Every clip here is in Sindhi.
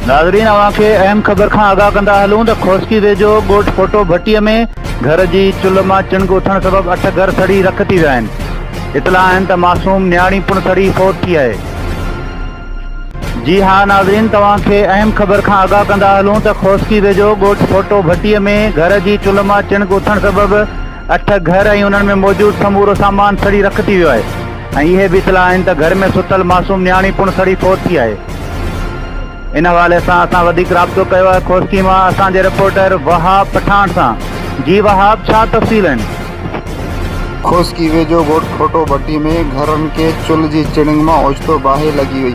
ناظرين اوهان کي اهم خبر کان آگاهه ڪندا هلون ته کوسڪي ويجهو ڳوٺ ڦوٽو ڀٽي ۾ گهر جي چلهه مان چڻگ اٿڻ سبب اٺ گهر سڙي رک ٿي ويا آهن. اطلاع آهن ته معصوم نياڻي پڻ سڙي فوت ٿي آهي. جي ها ناظرين توهان کي اهم خبر کان آگاهه ڪندا هلون ته کوسڪي ويجهو ڳوٺ ڦوٽو ڀٽي ۾ گهر جي چلهه مان چڻگ اٿڻ سبب اٺ گهر ۽ انهن ۾ موجود سمورو سامان سڙي رک ٿي ويو آهي. ۽ اهي به اطلاع آهن ته گهر ۾ ستل معصوم نياڻي پڻ سڙي فوت ٿي آهي. ان حوالي سان اسان وڌيڪ رابطو ڪيو آهي کوسڪي مان اسان جي رپورٽر وهاب پٺاڻ سان. جي وهاب ڇا تفصيل آهن؟ کوسڪي ويجهو ڳوٺ کوٽو ڀٽي ۾ گهرن کي چلهه جي چڻنگ مان اوچتو باهه لڳي وئي،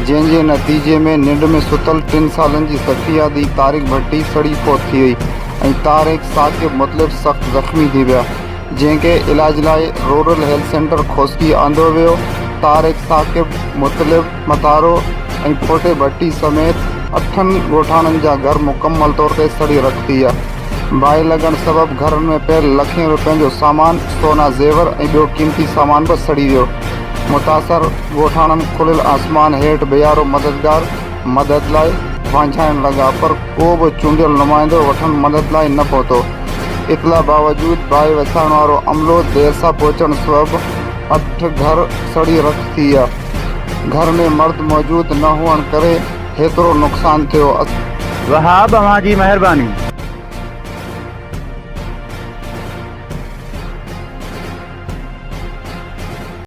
جنهن جي نتيجي ۾ ننڊ ۾ ستل ٽن سالن جي صفيه ڌيء طارق ڀٽي سڙي فوت ٿي وئي ۽ طارق، ثاقب مطلب سخت زخمي ٿي ويا. جنهن کي علاج لاء رورل هيلٿ سينٽر کوسڪي آندو ويو، طارق، ثاقب، مطلب، متارو ۽ ڦوٽي ڀٽي سميت اٺن ڳوٺاڻن جا گهر مڪمل طور تي سڙي رک ٿي ويا، باهه لڳڻ سبب گهرن ۾ پيل لکين روپين جو سامان، سونا زيور ۽ ٻيو قيمتي سامان به سڙي ويو، متاثر ڳوٺاڻن کليل آسمان هيٺ بيهارو مددگار مدد لاء وانجهائڻ لڳا پر ڪو به چونڊيل نمائندو وٺن مدد لاء نه پهتو. اطلاع باوجود باهه وسائڻ وارو عملو دير سان پهچڻ سبب اٺ گهر سڙي رک ٿي ويا. گهر ۾ مرد موجود نه هئڻ ڪري هيترو نقصان ٿيو. وهاب اوهان جي مهرباني.